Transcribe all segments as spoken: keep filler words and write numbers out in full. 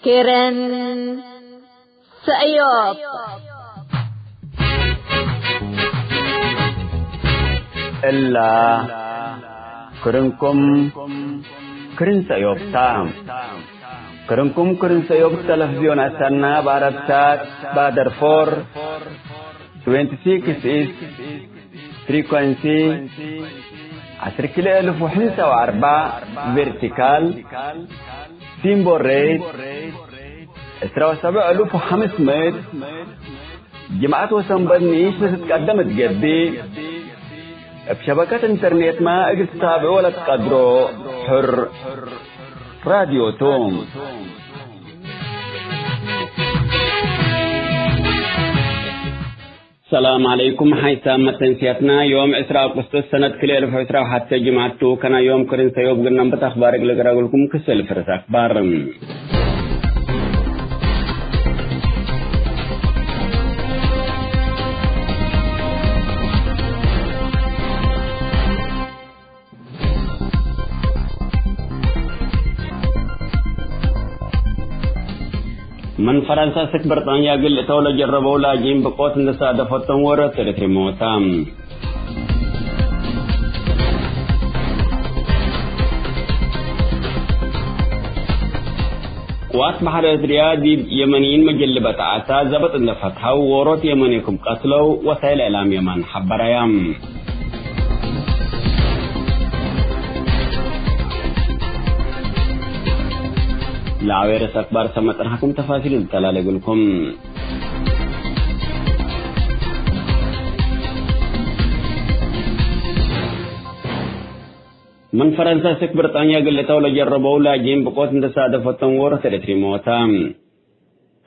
ክርን ሰእዮብ። እላ ክርንኩም ክርን ሰእዮብ ታ። ክርንኩም ክርን ሰእዮብ ተለፍዝዮን አሰና በአረብሳት ባደርፎር ትዌንቲ ሲክስ ኢስት ፍሪኮንሲ ዐስር ክልኤ እልፍ ወሕምሳ ወአርበዕ ቬርቲካል ሲምቦል ሬት ዕስራ ወሰብዕ እልፍ ወሐምስ ምእት ጅምዐት ወሰንበት ንኢሽ ለትትቀደም እት ገብእ፣ እብ ሸበከት ኢንተርኔትመ እግል ትታብዖ ለትቀድሮ ሕር ራድዮ ቱ። ሰላም ዐለይኩም። ሐይሳም መተንስያትና ዮም ዕስራ አቁስጥስ ሰነት ክልኤ እልፍ ወዕስራ ወሐተ ጅምዐት ቱ። ከና ዮም ክርን ሰእዮብ ግርናም ብት አክባር እግል እቅረብልኩም ክሰል ፍርስ አክባር። ምን ፈረንሳ እስክ ብርጣንያ እግል ልእተው ለጀረበው ላጂን ብቆት እንዴ ሳደፈቶም ዎሮት ኤረትሪ ሞታ። ቅዋት በሐር ኤረትርያ ዲብ የመንይን መጀልበት ዓሳ ዘበጥ እንዴ ፈትሐው ዎሮት የመኒ ክም ቀትለው ወሳይል እዕላም የመን ሐበረያ። ለአዌርስ አክባር ሰመ ጸንሐኩም ተፋሲል ልተላሌ እግልኩም። ምን ፈረንሳ እስክ ብርጣንያ እግል ልእተው ለጀረበው ላጂን ብቆት እንዴ ሳደፈቶም ዎሮት ኤረትሪ ሞታ።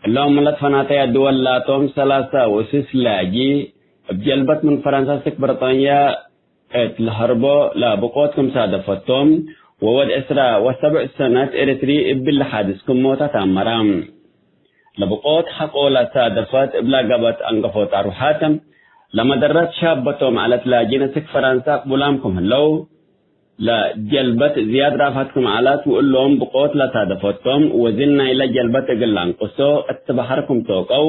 እሎም ምን ለትፈናተየ ድወል ላቶም ሰላሳ ወስስ ላጂ እብ ጀልበት ምን ፈረንሳ እስክ ብርጣንያ እት ለሀርቦ ለብቆት ክም ሳደፈቶም፣ ወወድ ዕስራ ወሰብዕ ሰነት ኤረትሪ እብሊ ሓድስ ክም ሞታ ተአመረ። ለብቆት ሐቆ ለሳደፈት እብላ ገብአት አንገፎት አርወሐት፣ ለመደረት ሻበቶም ዐለት ላጂን እስክ ፈረንሳ ቅቡላም ክም ህለው፣ ለጀልበት ዝያድ ራፋት ክም ዐለት፣ ወእሎም ብቆት ለሳደፈቶም ወዝን ናይለ ጀልበት እግል ለአንቅሶ እት በሐር ክም ቶቀው፣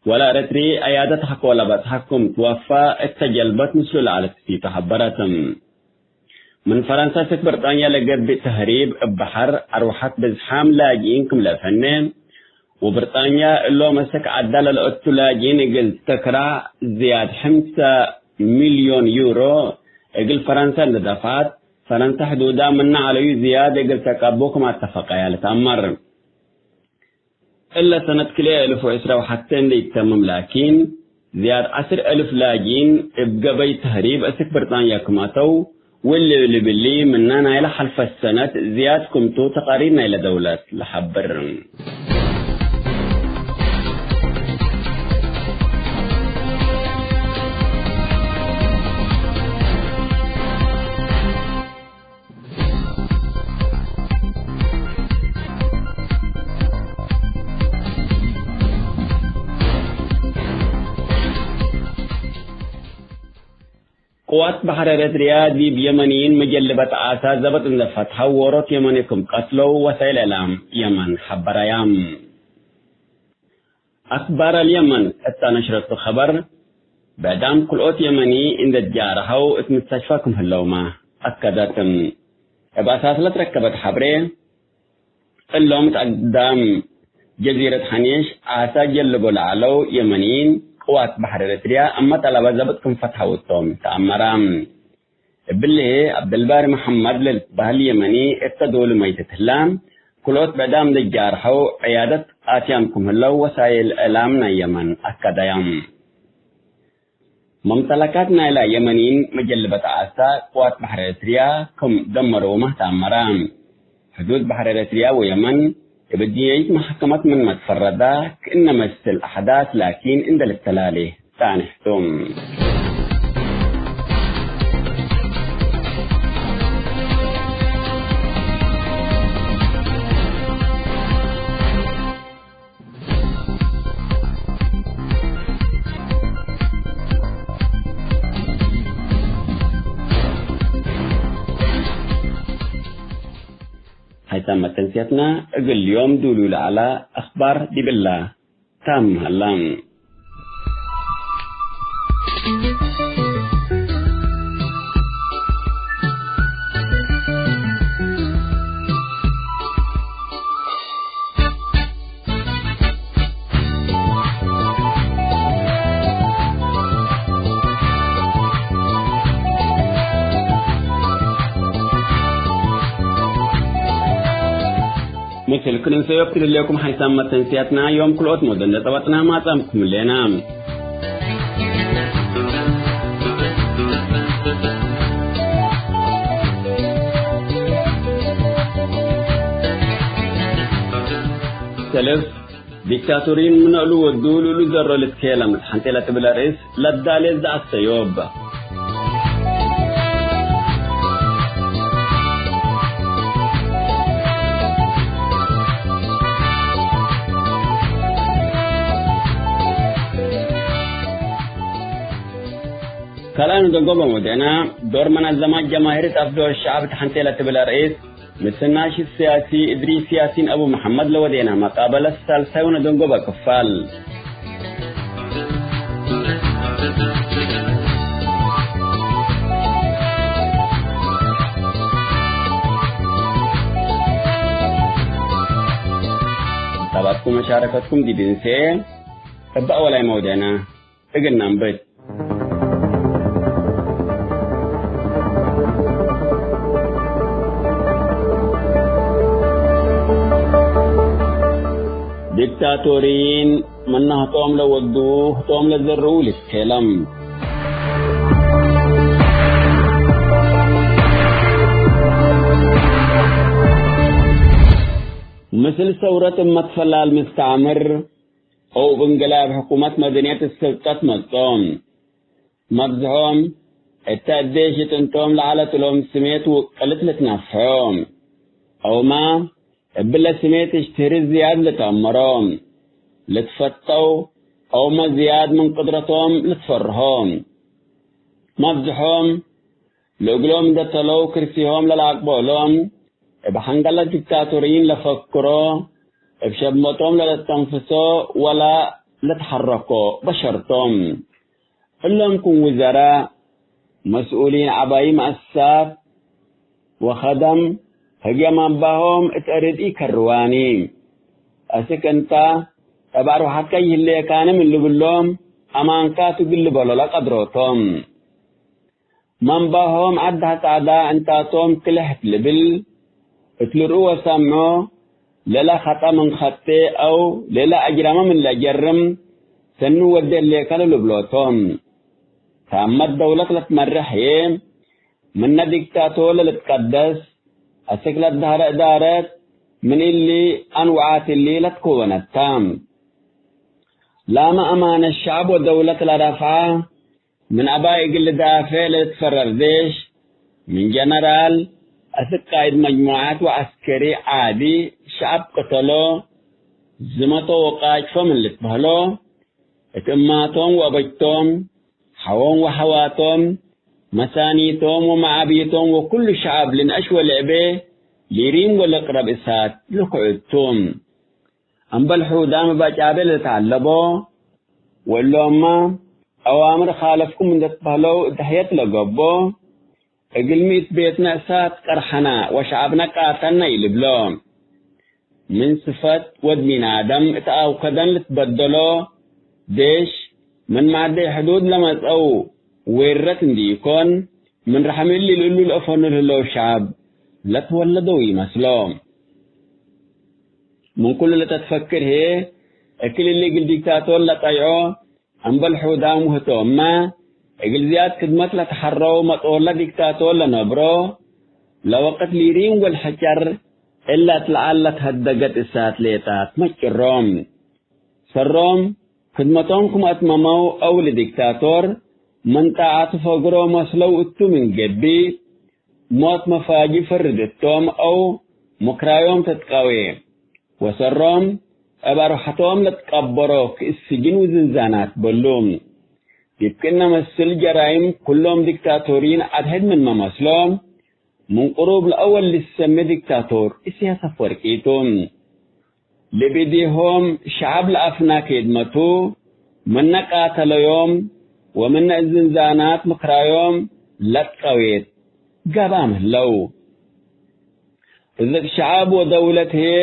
ወለኤረትሪ አያደት ሐቆ ለበጽሐ ክም ትወፋ እተ ጀልበት ምስሉ ለዐለት እሲቱ ሐበረት። ምን ፈረንሳ እስክ ብርጣንያ ለገብእ ተህሪብ እብ በሐር አርወሐት ብዝሓም ላጅኢን ክም ለፈኔ፣ ወብርጣንያ እሎም እስክ ዐዳ ለለአቱ ላጅኢን እግል ትክራ ዝያድ ሐምሳ ሚልዮን ዩሮ እግል ፈረንሳ እንዴ ደፍዐት፣ ፈረንሳ ሕዱዳ ምነ ዐለዩ ዝያድ እግል ተቀቡ ክም አተፈቀያ ልትአመር። እለ ሰነት ክልኤ እልፍ ወዕስራ ወሐቴ እንዴ ኢተምም ላኪን፣ ዝያድ ዐስር እልፍ ላጅኢን እብ ገበይ ተህሪብ እስክ ብርጣንያ ክም አተው፣ ወእሊ ልብሊ ምነ ናይለ ሐልፈት ሰነት ዝያድ ክምቱ ተቃሪር ናይለ ደውለት ለሐብር። ቅዋት በሐር ኤረትርያ ዲብ የመንይን መጀልበት ዓሳ ዘበጥ እንዴ ፈትሐው ዎሮት የመኒ ክም ቀትለው ወሳይል እዕላም የመን ሐበረያ። አክባር አልየመን እተ ነሽረቱ ኸበር፣ ብዕዳም ክልኦት የመኒ እንዴ ትጃረሐው እት ምስተሽፋ ክም ህለውመ አከደት። እብ አሳስ ለትረከበት ሐብሬ፣ እሎም እት አግዳም ጀዚረት ሐኔሽ ዓሳ ጀልቦ ለዐለው የመንይን፣ ቅዋት በሐር ኤረትርያ እመ ጠለበ ዘብጥ ክም ፈትሐው እቶም ተአመረ። እብሊ፣ ዐብደልባሪ መሐመድ ለልትበህል የመኒ እተ ዶሉ መይት ህላ፣ ክልኦት ብዕዳም ለጃርሐው ዕያደት አትያም ክም ህለው ወሳይል እዕላም ናይ የመን አከደያ። መምተለካት ናይላ የመንይን መጀልበት ዓሳ ቅዋት በሐር ኤረትርያ ክም ደመረውመ ተአመረ። ሕዱድ በሐር ኤረትርያ ወየመን እብ እድንያይት መሐከመት ምንመ ትፈረዳ፣ ክእነ መስል አሕዳስ ላኪን እንደ ልተላሌ ጻንሕ ቱ። ሀይታም መተንሴ የትና እግል ዮም ዱሉ ለዐለ አኽባር ዲብላ ታም ሀላ። ምስል ክል እንሰዮብ ትልሌኩም ሓይሳም መተንስያትና ዮም ክልኦት ሞደን ለጸበጥና ማጻምኩም ሌና። ሰልፍ ዲክታቶሪን ምን እሉ ወዱ ልእሉ ዘሮ ልትኬለም እት ሐንቴ ለትብል አርእስ ለዳሌ ዘአሰዮብ። ካልአን ደንጎበ ወዴና ዶር መናዘማት ጀማሂር አፍዶ ሸዐብ እት ሐንቴ ለትብል አርእስ ምስል ናሽጥ ሲያሲ እድሪስ ያሲን አቡ መሐመድ ለወዴና መቃበለት ሳልሳይ ወነደንጎበ ክፋል። ጠባብኩም መሻረከትኩም ዲብ እንሴ እበ አወላይ መውዴና እግል ነንብት። ዲክታቶሪን ምነ ህቶም ለወዱ ህቶም ለዘርኡ ልትኬለም። ምስል ሰውረት እመት ፈላል ምስተዕምር እብ እንቅላብ ሕኩመት መደንየት ስልጠት መጽኦ። መብዝሖም እተ እዴ ሽጥንቶም ለዐለት እሎም ስሜት ውቅልት ልትነፍሖ። አውማ እብለ ስሜት እሽትህሪ ዝያድ ልትአመሮ። ልትፈተው አውመ ዝያድ ምን ቅድረቶም ልትፈርሆ። መብዝሖም ለእግሎም እንደ ተለው ክርሲሆም ለለአቅቦ እሎም፣ እብ ሐንገለ ዲክታቶሪን ለፈክሮ፣ እብ ሸብመጦም ለለተንፍሶ ወለ ለትሐረኮ በሸርቶም። እሎም ክም ውዘራእ፣ መስኡሊን ዐባይ መአሰሳት ወከደም ህግየ መባሆም እት አርድ ኢከርዋኒ። አስክ እንተ እብ አርወሐትከ ይህሌካኒ ምን ልብሎም፣ አማንካቱ እግል ልበሎ ለቀድሮቶም። መንባሆም ዐድ ሐጻዳ እንታቶም ክልሕ እት ልብል፣ እት ልርኡ ወሰምዖ፣ ለለ ኸጠ ምን ኸጤ አው ለለ አጅረመ ምን ለጀርም፣ ሰኒ ወዴ ህሌከ ለልብሎቶም። ታመት ደውለት ለትመርሕ ህዬ፣ ምነ ዲክታቶር ለልትቀደስ፣ አስክ ለትደሀረ እዳረት፣ ምን እሊ አንወዓት እሊ ለትከወነት ተ። ላመ አማነት ሸዐብ ወደውለት ለረፍዐ፣ ምን አባይ እግል ልዳፌዕ ለልትፈረር ዴሽ፣ ምን ጀነራል አስክ ቃይድ መጅሙዓት ወዐስከሪ ዓዲ ሸዐብ ቅተሎ፣ ዝመቶ ወቃጭፎ ምን ልትበህሎ፣ እት እማቶም ወአበጅቶም፣ ሐዎም ወሐዋቶም፣ መሳኒቶም ወመዓቢቶም ወኩሉ ሸዐብ ልንአሽ ወልዕቤ ሊሪም ወልቅረብ እሳት ልክዑ ቱ። አምበል ሑዳም እብ አጫቤ ለልትዐለቦ፣ ወእሎምመ አዋምር ካልፍኩም እንዴ ትበህለው እት ደሕየት ለገብኦ፣ እግልሚ እት ቤትነ እሳት ቀርሐነ ወሸዐብነ ቃተልነ ኢልብሎ። ምን ስፈት ወድ ሚናደም እት አውከደን ልትበደሎ ዴሽ፣ ምን ማዕደይ ሕዱድ ለመጽአው ዌረት እንዲኢኮን፣ ምን ረሐም እሊ ልእሉ ለአፈኑ ለህለው ሸዐብ ለትወለደው ኢመስሎ። ምን ኩሉ ለተትፈክር ህዬ፣ እክል እሊ እግል ዲክታቶር ለጠይዖ፣ እምበል ሑዳም ውህቶምመ፣ እግል ዝያድ ክድመት ለተሐረው መጦለ ዲክታቶር ለነብሮ፣ ለወቅት ሊሪም ወልሐጨር እለ እት ለዐል ለትሀደገት እሳት ሌጣት መጭሮም። ሰሮም፣ ክድመቶም ክም አትመመው አው ለዲክታቶር ምን ጣዐቱ ፈግሮ መስለው እቱ ምን ገብእ፣ ሞት መፋጂ ፈርድ እቶም አው ምክራዮም ተትቃዌ። ወሰሮም እብ አርወሐቶም ለትቀበሮ ክእስ ስጅን ወዝንዛናት በሉ። ዲብ ክእነ መስል ጀራይም ኩሎም ዲክታቶሪን አድሕድ ምንመ መስሎ፣ ምን ቅሩብ ለአወል ልሰሜ ዲክታቶር ኢሳያስ አፈወርቂ ቱ። ለብእዴሆም ሸዐብ ለአፍና ኬድመቱ፣ ምነ ቃተለዮም ወምነ እዝንዛናት ምክራዮም ለትቀዌት ገብአም ህለው። እዝቅ ሸዐብ ወደውለት ህዬ፣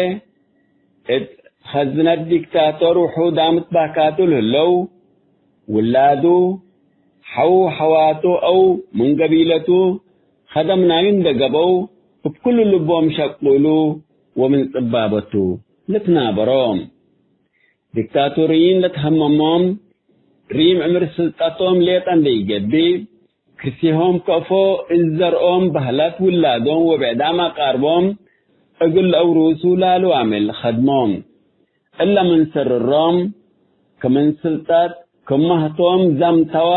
እት ኸዝነት ዲክታቶር ውሑዳም እት ባካቱ ለህለው፣ ውላዱ፣ ሐው ሐዋቱ አው ምን ገቢለቱ ኸደም ናዩ እንደ ገብአው፣ እብ ኩሉ ልቦም ሸቁሉ ወምን ጽባበቱ ልትናበሮም። ዲክታቶርይን ለትሀመሞም፣ ሪም ዕምር ስልጠቶም ሌጠ እንደ ኢገብእ፣ ክርሲሆም ከፎ እት ዘርኦም፣ በህለት ውላዶም ወብዕዳም አቃርቦም እግል ለአውሩሱ ላሉ አምዕል ኸድሞም። እለ ምን ስርሮም፣ ክምን ስልጠት፣ ክም ምህቶም ዘምተወ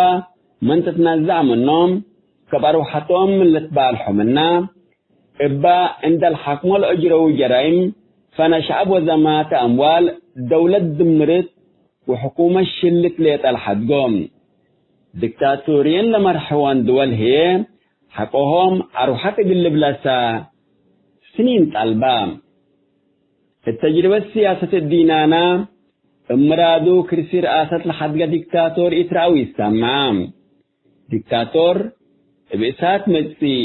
ምን ትትነዘዕ ምኖም፣ ከብ አርወሐቶም ምን ልትባልሖ ምና፣ እበ እንደ ለሐክሞ ለአጅረዉ ጀራይም፣ ፈነ ሸዐብ ወዘማተ አምዋል ደውለት ድምርት ወሕኩመት ሽልት ሌጠ ለሐድጎ። ዲክታቶርየን ለመርሐወን ድወል ህዬ፣ ሐቆሆም አርወሐት እግል ልብለሰ ስኒን ጠልበ። እት ተጅርበት ስያሰት እዲናና፣ እብ ምራዱ ክርሲ ርአሰት ለሐድገ ዲክታቶር ኢትረአ ወኢትሰመዐ። ዲክታቶር እብ እሳት መጽእ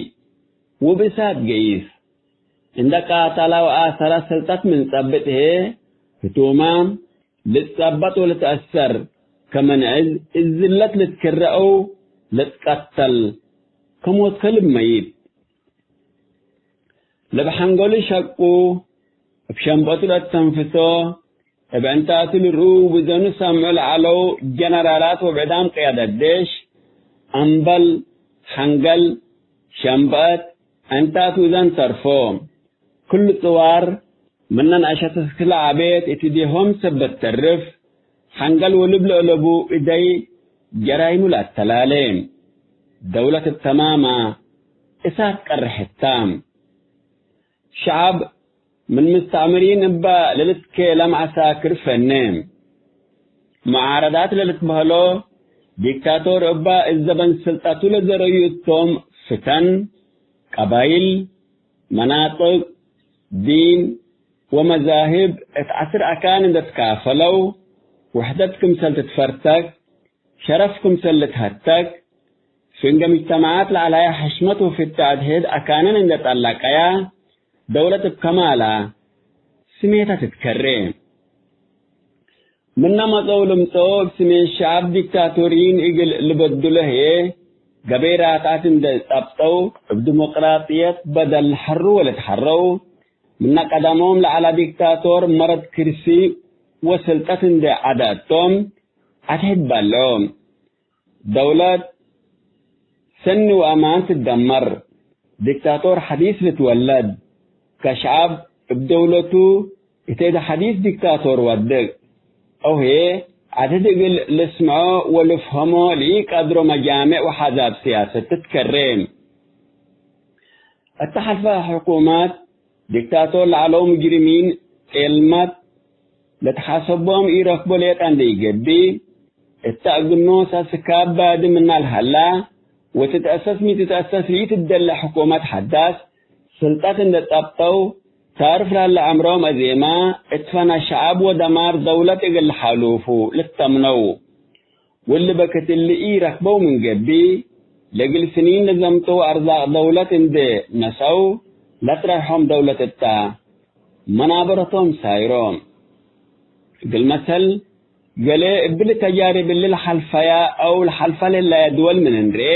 ወእብ እሳት ገይስ። እንደ ቃተለ ወአሰረ ሰልጠት ምን ጸብጥ ህዬ፣ ህቱመ ልትጸበጥ ወልትአሰር፣ ከመንዕዝ እዝለት ልትክረአው ልትቀተል፣ ከሞትከ ልብ መይት። ለብ ሐንገሉ ሸቁ፣ እብ ሸምበቱ ለአተንፍሶ፣ እብ ዕንታቱ ልርኡ ውዘኑ ሰምዑ ለዐለው ጀነራላት ወብዕዳም ቅያደት ዴሽ፣ አምበል፣ ሐንገል፣ ሸምበአት፣ ዕንታት ውዘን ተርፎ። ክሉ ጽዋር ምነ ነአሸት እስክ ለዐቤት እት እዴሆም ሰበት ተርፍ፣ ሐንገል ወልብ ለአለቡ እደይ ጀራይሙ ለአተላሌ። ደውለት እብ ተማማ እሳት ቀርሕታ። ሸዐብ ምን ምስተዕምሪን እበ ለልትኬለም ዐሳክር ፈኔ። መዓረዳት ለልትበህሎ ዲክታቶር እበ እት ዘበን ስልጠቱ ለዘረዩ እቶም ፍተን፣ ቀባይል፣ መናጥቅ፣ ዲን ወመዛህብ እት ዐስር አካን እንዴ ትካፈለው፣ ውሕደት ክምሰል ትትፈርተክ፣ ሸረፍ ክምሰል ልትሀተክ፣ ፍንገ ምጅተማዓት ለዐለያ ሕሽመት ወፍትሕ አድሕድ አካንን እንዴ ጠለቀያ፣ ደውለት እብ ከማላ ስሜታ ትትከሬ። ምነ መጸው ልምጸኦ እብ ስሜት ሸዐብ ዲክታቶርይን እግል ልበድሎ ህዬ፣ ገበይ ራትዐት እንዴ ጸብጠው፣ እብ ዲሞቅራጥየት በደል ሐሩ ወልትሐረው፣ ምነ ቀደሞም ለዐለ ዲክታቶር መረድ ክርሲ ወስልጠት እንዴ ዐደ እቶም፣ አትሕድ በልዖ። ደውለት ሰኒ ወአማን ትደመር፣ ዲክታቶር ሐዲስ ልትወለድ፣ ከሸዐብ እብ ደውለቱ እት እደ ሐዲስ ዲክታቶር ወድቅ፣ አው ህዬ ዐድድ እግል ልስምዖ ወልፍሀሞ ለኢቀድሮ መጃምዕ ወሐዛብ ስያሰት ትትከሬ። እተ ሐልፈ ሕኩማት ዲክታቶር ለዐለው ሙጅሪሚን ጤልመት ለትሓሰቦም ኢረክቦ ሌጠ እንዴ ኢገብእ፣ እተ እግል ኖስ አስካብ ባዲ ምና ለሀላ ወትትአሰስ ሚ ትትአሰስ ለኢትደለ ሕኩመት ሐዳስ ስልጠት እንዴ ጸብጠው፣ ታርፍ ለሀለ ዐምሮም አዜመ እት ፈነ ሸዐብ ወደማር ደውለት እግል ለሓሉፉ ልተምነው። ወእሊ በክት እሊ ኢረክበው ምን ገብእ፣ ለእግል ስኒን ለዘምተው አርዛቅ ደውለት እንዴ ነሰው፣ ለትረሖም ደውለት እተ መናበረቶም ሳይሮ። እግል መሰል፣ ገሌ እብሊ ተጃርብ እሊ ለሐልፈያ አው ለሐልፈ ለህለያ ድወል ምን እንርኤ፣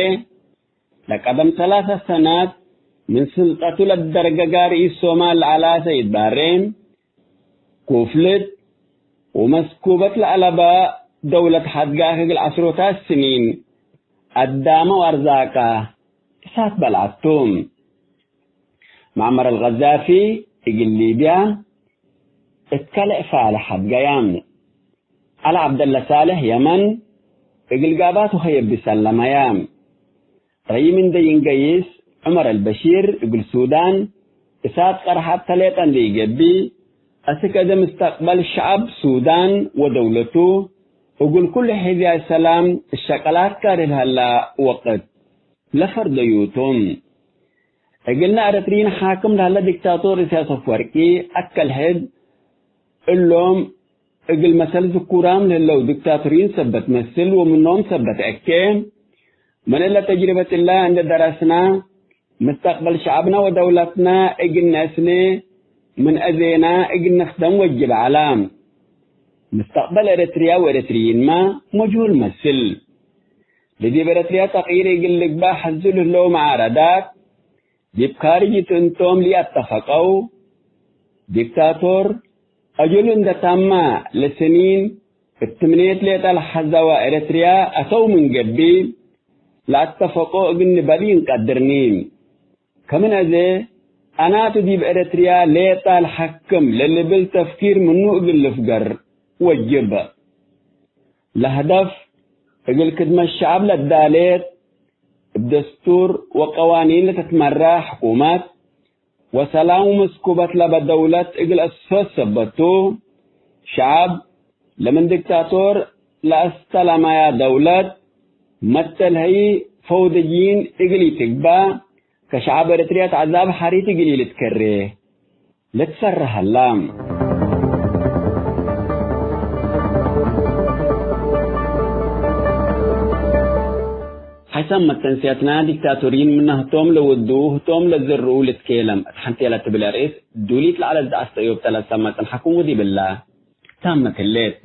ለቀደም ሰላሰ ሰናት ምን ስልጠቱ ለደርገጋ ርኢስ ሶማል ለዐላ ሰይድ ባሬ፣ ኩፍልት ወመስኩበት ለአለበ ደውለት ሐድጋክ እግል ዐስሮታት ስኒን አዳመ ወአርዛቀ እሳት በልዐቱ። መዕመር አልገዛፊ እግል ሊብያ እት ከልእ ፋልሕ ሐድገያ። ዐሊ ዐብደለ ሳልሕ የመን እግል ጋባት ወኸየቢ ሰለመያ። ረይም እንዴ ይንገይስ ዑመር አልበሺር እግል ሱዳን እሳት ቀርሐት ተሌጠ እንዴ ኢገብእ፣ አስክ እደ ምስተቅበል ሸዐብ ሱዳን ወደውለቱ እግል ኩሉ ሕዝያይ ሰላም እሸቀላት ጋር ለሀላ ወቅት ለፈርደዩቱ። እግልነ ኤረትርዪን ሓክም ለሀለ ዲክታቶር ኢሳያስ አፈወርቂ አከል ሕድ እሎም እግል መሰል ዝኩራም ለህለው ዲክታቶሪን ሰበት መስል ወምኖም ሰበት እኬ። ምን እለ ተጅሪበት እለ እንዴ ደረስና፣ ምስተቅበል ሸዐብነ ወደውለትነ እግል ነአስኔ፣ ምን አዜና እግል ንክደም ወጅብ ዐለ። ምስተቅበል ኤረትርያ ወኤረትርዪንመ መጅሁል መስል። ለዲብ ኤረትርያ ተቅዪር እግል ልግበእ ሐዙ ለህለው መዓረዳት፣ ዲብ ካርጅ እት እንቶም ለኢአተፈቀው፣ ዲክታቶር አጀሉ እንዴ ታመ ለሰኒን እት ትምኔት ሌጠ ለሐዘወ ኤረትርያ አተው ምን ገብእ፣ ለአተፈቆ እግል ንበሊ እንቀድርኒ። ከምን አዜ፣ አናቱ ዲብ ኤረትርያ ሌጠ ለሐክም ለልብል ተፍኪር ምኑ እግል ልፍገር ወጅብ። ለሀደፍ እግል ክድመት ሸዐብ ለዳሌት፣ እብ ደስቱር ወቀዋኒን ለትትመረሕ ሕኩመት፣ ወሰላም ወመስኩበት ለበ ደውለት እግል አሰሶት ሰበት ቱ። ሸዐብ ለምን ዲክታቶር ለአስተለመያ ደውለት፣ መተል ህይ ፈውደጂን እግል ኢትግበእ፣ ከሸዐብ ኤረትርያ ተዐዛብ ሐሪት እግል ኢልትከሬ። ልትሰረህ ሀላ። ሐሰብ መተንስያትና ዲክታቶሪን ምነ ህቶም ለወዱ ህቶም ለዘርኡ ልትኬለም እት ሐንቴ ለትብል አርእስ ዱሊት ለዐለት ዘአስተእዮብ ተለሰመ ጽንሐኩም ወዲብላ። ታመት ህሌት።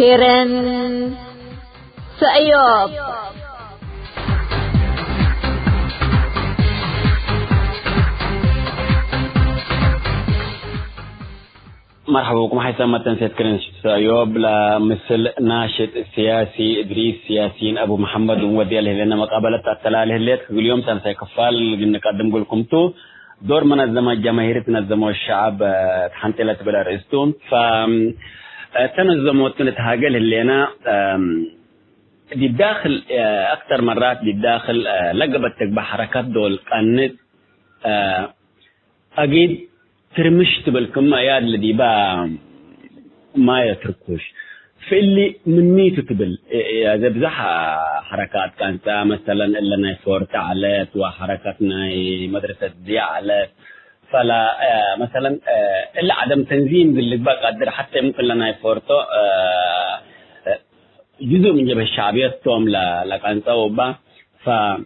ሄረን ሰእዮብ። መርሐባ ብኩም ሐይሰ መተንሴት ክርን ሰእዮብ ለምስል ናሽጥ ሲያሲ እድሪስ ያሲን አቡ መሐመድ ወዲያ ለህሌነ መቃበለት አተላል ህሌት ክግል ዮም ሳልሳይ ክፋል ግንቀድም ጉልኩም ቱ። ዶር መነዘመት ጀማሂር ትነዘመው ሸዐብ ተሐንቴ ለትብል አርእስቱ። ፈ-፣ ተነዘሞቱ ንትሃገል ህሌና፣ ዲብ ዳክል አክተር መራት ዲብ ዳክል ለገበት ትግባእ ሐረካት ዶል ቀንጽ፣ አጊድ ትርምሽ ትብል ክመ አያድ ለዲባ ማየ ትርኩሽ። ፍእሊ ምኒቱ ትብል፣ እ-፣ እ-፣ አዜ ብዛሕ ሐረካት ቀንጸ፣ መሰለን እለ ናይ ፎርተ ዐለት ወሐረከት ናይ መድረሰት ድያ ዐለት። ፈለ፣ እ፣ መሰለን፣ እ፣ እለ ዐደም ተንዚም እግል ልግበእ ቀድር፣ ሐቴ ምክን ለናይ ፎርቶ፣ እ፣ እ፣ ጅዙእ ምን ጀብሀት ሸዕብየት ቶም ለ-፣ ለቀንጸው እባ። ፈ-፣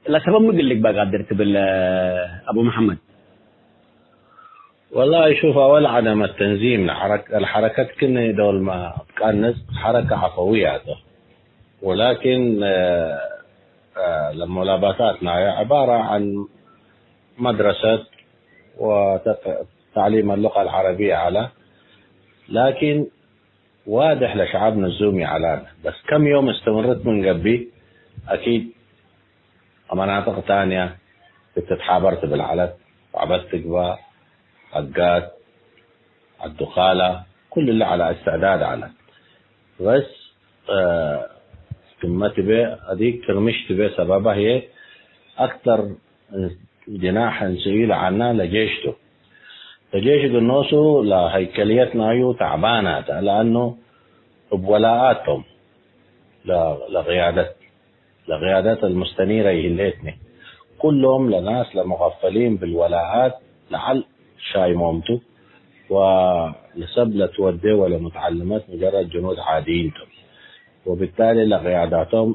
ለሰበብ ሚ እግል ልግበእ ቀድር ትብል አቡ መሐመድ? ወላሂ ሹፍ፣ አወል ዐደመት ተንዚም ለሐረክ-፣ ለሐረከት ክእነ ዶል ማ ትቀንጽ ሐረከ ዐፈውየ ተ። ወላኪን፣ እ፣ እ፣ ለሙላባሳት ናየ ዐባረ ዐን መድረሰት ወተቅ-፣ ተዕሊም አሉቀ አልዐረብየ ዐለ። ላኪን ዋድሕ ለሸዐብ ንዙም ይዐላነ። በስ ከም ዮም እስትምርት ምን ገብእ፣ አኪድ መናጥቅ ታንያ ልትትሓበር ትብል ዐለት። ወዐበት ትግባ፣ አጋት፣ ዐዱካላ፣ ኩሉ እሊ ዐለ እስትዕዳድ ዐለ። በስ፣ እ፣ ክመ ትቤ፣ አዲግ ትርምሽ ትቤ ሰበበ ህዬ አክተር ጅናሕ እንስኢሉ ዐና ለጄሽ ቱ። ለጄሽ እግል ኖሱ ለሀይከልየት ናዩ ተዕባና ተ፣ ለአኑ እብ ወላኣት ቶም ለ-፣ ለቅያደት፣ ለቅያደት አልሙስተኒረ ይህሌትኒ። ኩሎም ለናስ ለሙቀፈሊን ብልወላኣት ለዐል ሻይሞም ቱ፣ ወለሰብ ለትወዴ ወለሙተዐልመት ሙጀረድ ጅኑድ ዓድይን ቶም። ወብታሊ ለቅያዳቶም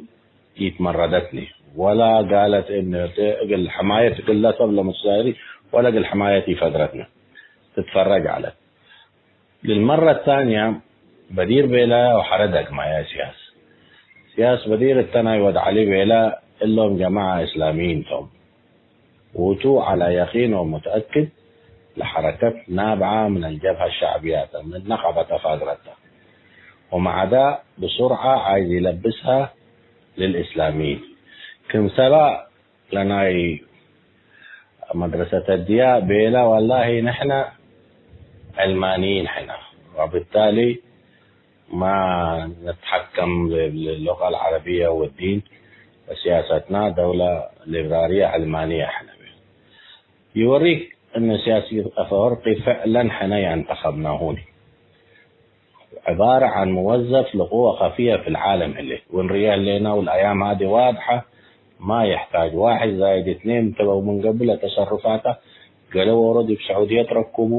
ኢትመረደትኒ፣ ወላ ጋለት እምርቴ እግል ሕማየት እግለ ሰብ ለመትዛይሪ ወለ እግል ሕማየት ኢፈግረትኒ ትትፈረጅ ዐለት። ለልመረ ታንያ በዲር ቤለ ወሐረ ደግመየ ሲያስ። ሲያስ በዲር እተ ናይ ወድ ዐሊ ቤለ እሎም ጀማዐ እስላሚይን ቶም። ውቱ ዐለ የቂን ወሙተአክድ ለሐረከት ናብዐ ምን አልጀብሀ ሸዕብያተ ምን ነቀበተ ፋግረተ። ወመዐዳ ብሱርዐ ዓይዝ ኢለብስሀ ለልእስላሚይን። ክምሰለ ለናይ መድረሰተ ድያ ቤለ፣ ወላሂ ንሕነ ዕልማንይን ሕነ፣ ወብታሊ ማ ነትሐከም ለ-፣ ለ-፣ ሉቀ አልዐረብየ ወዲን ወሲያሰትና ደውለ ሊብራርየ ዕልማንየ ሕነ። ይወሪክ እነ ሲያሲ አፈወርቂ ፍዕለን ሕነ የእንተኸብናሁኒ። ዕባረ ዐን ሙወዘፍ ለቅወ ከፍየ ፊ ለዓለም ህሌት። ወእንርኤ ህሌነ ወለአያም ሀዲ ዋድሐ ማ የሕታጅ ዋሕድ ዛይድ እትኔን እተ ምን ገብእ ለተሰሩፋተ ገሌ ዎሮ ዲብ ሰዑድየት ረኩቡ፣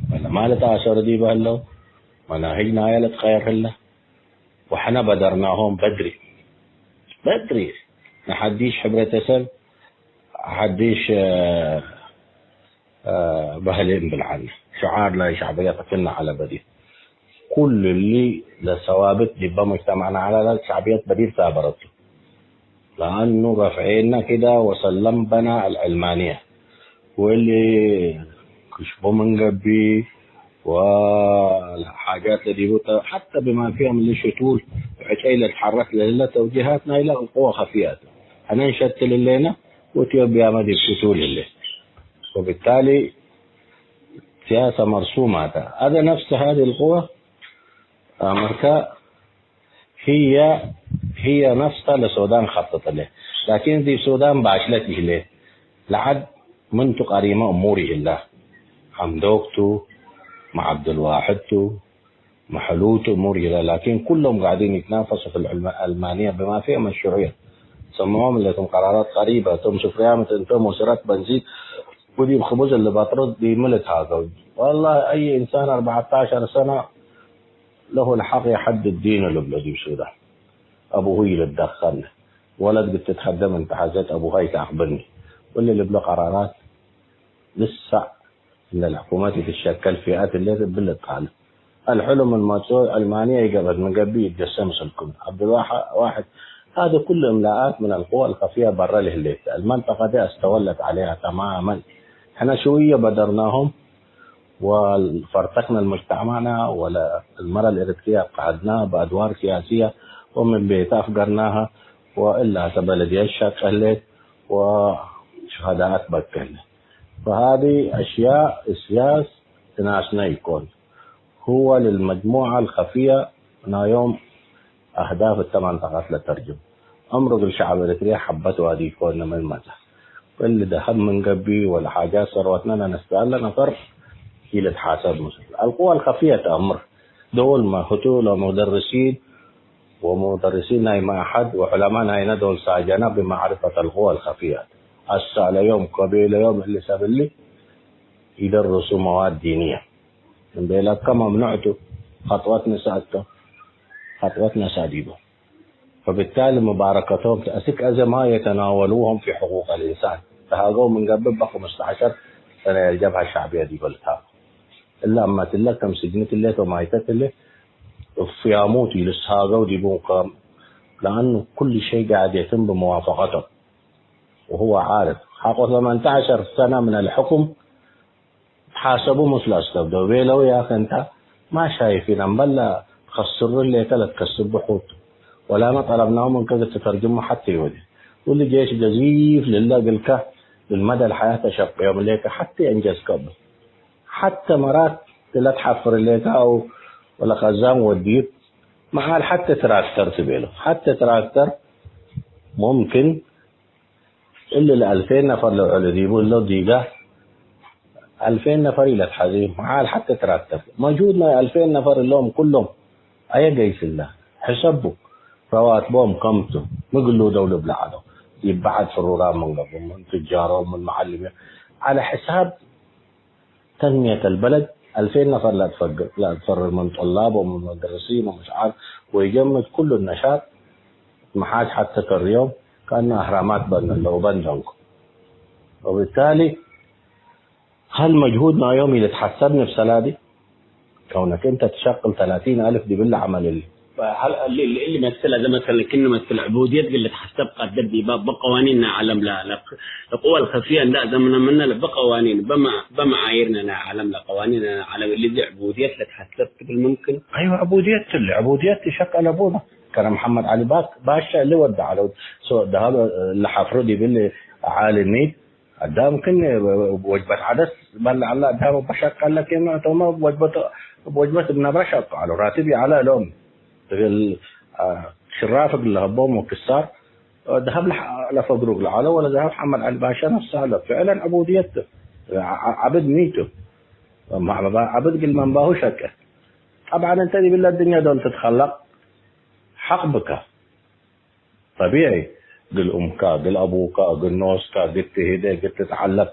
ወለ ማል ተአሰሩ ዲበ ህለው፣ መናህጅ ናየ ለትቀየር ህለ። ወሕነ በደርናሆም በድሪ። በድሪ። ነሐዲሽ ሕብረተሰብ፣ ሐዲሽ፣ እ፣ እ፣ በህሌ እምብል ዐለ። ሽዓር ናይ ሸዕብየት ክነ ዐለ በዲር። ኩሉ እሊ ለሰዋብት ዲበ ሙጅተመዕና ዐለ ሸዕብየት በዲር ሳበረቱ። ለአኑ ረፍዔነ ክደ ወሰለም በና አልዕልማንየ። ወእሊ ክሽቦ ምን ገብእ ወሐጃት ለዲቡ ተ-፣ ሐተ ብማ ፊሀ ምን ሽቱል ወዕጨይ ለትሐረክ ለህለ ተውጂሃት ናይለ ቅወ ከፍየ ተ። ሕነ እንሸትል ህሌነ ወኢትዮጵያመ ዲብ ሽቱል ህሌት። ወብታሊ ሲያሰ መርሱማ ተ። አደ ነፍስ ሀዚ ልቅወ አመርከ ህየ፣ ህየ ነፍሰ ለሱዳን ከጥጥ ህሌት። ላኪን ዲብ ሱዳን ባሽለት ይህሌት። ለዐድ ምን ቱ ቀሪመ እሙር ይህላ። ሐምዶክ ቱ፣ መ ዐብዱልዋሕድ ቱ፣ መሕሉቱ እሙር ይህላ። ላኪን ኩሎም ጋዕዲን ይትናፈሱ ፊ ልዕልመ አልማንየ ብማ ፊሀ ምን ሽዑየ። ሰምዖም ለክም ቀራራት ቀሪበ ቶም። ሱፍርያም እት እንቶም ወስረት በንዚን ወዲብ ክቡዝ እሊ በጥሩት ዲብ ሚ ልትሃገው። ወላሂ አይ ኢንሳን አርበዐታሸር ሰነ ለሁ ለሐቅ የሐድድ ዲኑ ልብሎ ዲብ ሱዳን። አቡሁይ ልትደከል ወለት ግትትሀደም እንተ ሐዘት አቡሀይ ተአክብርኒ። ወእሊ ልብሎ ቀራራት ልሰዕ እንደ ለሕኩመት ኢትሸከል ፊአት ህሌት እብል ልትጣልብ። الحلم الموضوع علمانية يقبض من قبي يتجسم سلكم. عبد الواحد، هذا كل إملاءات من القوى الخفية برا لهليك. المنطقة دي استولت عليها تماما. احنا شوية بدرناهم وفرتقنا المجتمعنا، ولا المرأة الإريترية قعدناها بأدوار سياسية ومن بيتها أفقرناها، وإلا تبلد يشك قلت وشهداءات بكلت. فهذه أشياء سياس ناسنا يكون. هو للمجموعة الخفية من يوم أهداف الثمان طاقات لترجم. أمر الشعب الإريتري حبت وادي يكون من متى. كل ذهب من قبي ولا حاجة ثروتنا نستاهل نفر إلى تحاسب مسؤول. القوى الخفية تأمر. دول ما هتول ومدرسين ومدرسين ناي معهد وعلماء ناي ندول ساجنا بمعرفة القوى الخفية. السالة يوم قبيلة يوم اللي سبلي يدرسوا مواد دينية. من بيلك كما منعته خطوتنا سأتو، خطوتنا ساديبه. فبالتالي مباركتهم تأسك أزا ما يتناولوهم في حقوق الإنسان. فهاجو من قبل بقى خمستاشر سنة الجبهة الشعبية دي قلتها. إلا أما تلك كم سجنت اللي وما يتتلي في يموت يلسهاجو دي بون قام. لأنه كل شيء قاعد يتم بموافقته. وهو عارف حقه ثمانية عشر سنة من الحكم. حاسبوا مثل أسباب دو بيلو يا أخي أنت ما شايفين أم بلا تخسر ليك لا تكسب بحوت. ولا ما طلبناهم من كذا تترجموا حتى يودي. واللي جيش جزيف لله قلك للمدى الحياة تشق يوم ليك حتى أنجز قبل. حتى مرات لا تحفر ليك أو ولا خزان وديت محل حتى تراكتر تبيله. حتى تراكتر ممكن እሊ ለአልፌን ነፈር ለውዕል ዲቡ እለ ዲጋ፣ አልፌን ነፈር ኢለትሐዜ፣ መዓል ሐቴ ትራክተር። መጅሁድ ናይ አልፌን ነፈር እሎም ኩሎም አየ ገይስ እለ? ሕሰቡ፣ ረዋትቦም ከምቱ፣ ምግሉ ደው ልብል ዐለው። ዲብ በዐድ ፍሩራም ምን ገብእ፣ ምን ትጃሮም፣ ምን መዓልሚም፣ ዐለ ሕሳብ ተንምየት አልበለድ አልፌን ነፈር ለአትፈግር፣ ለአትፈርር ምን ጡላብ ወምን ሙደርሲን ወምሽ ዐር ወኢጀምድ ኩሉ ነሻጥ መሓዝ ሐቴ ከርዮም ከአነ አህራማት በን እለ ወበን ደንኩ። ወብታሊ ሀል መጅሁድ ናዮም ኢልትሐሰብ ንፍሰላ ዲ? ከውነክ እንተ ትሸቅል ተላቲን አልፍ ዲብለ ዐመል እሊ። ሀል እሊ፣ እሊ፣ እሊ መስል አዘ መሰለን ክን መስል ዕቡድየት እግል ልትሐሰብ ቀድር ዲባ በቀዋኒን ናይ ዐለም ለ-፣ ለ-፣ ለቅወ ልከፍየ እንዳ አዘምነ ምነ ለበቀዋኒን በመ-፣ በመዓይርነ ናይ ዐለም ለቀዋኒን ናይ ዐለም እሊ ዚ ዕቡድየት ልትሐሰብ ትብል ምምክን? አይወ ዕቡድየት እሊ፣ ዕቡድየት ሸቀለ ቡነ ከረ መሐመድ ዐሊ ባክ ባሻ እሊ ወደ ዐለው ሶ ደሀብ ለሐፍሩ ዲብል ዓሊ ሚድ አዳም ክን ወጅበት ዐደስ በልዕ ዐለ። አዳም እበ ሸቀለ ኬን ኖዕ ቶመ ወጅበት፣ ወጅበት እብ ነብረ ሸቁ ዐለው። ራትብ ይዐለ እሎም እግል፣ አ፣ ሽራፍ እግል ለሀቦም ወክሳር ደሀብ ለሐ-፣ ለፈግሩ እግል ዐለው ወለ ደሀብ ሐመድ ዐሊ ባሻ ነፍሰ ዐለ። ፍዕለን ዕቡድየት ዐ-፣ ዐ-፣ ዐብድ ሚቱ። ዐብድ እግል መንባሁ ሸቄ። ጠብዐን እንተ ዲብለ አዱንየ ዶል ትትከለቅ ሐቅ ብከ። ጠቢዒ፣ እግል ኡምከ፣ እግል አቡከ፣ እግል ኖስከ፣ እግል ትህዴ፣ እግል ትትዐለም።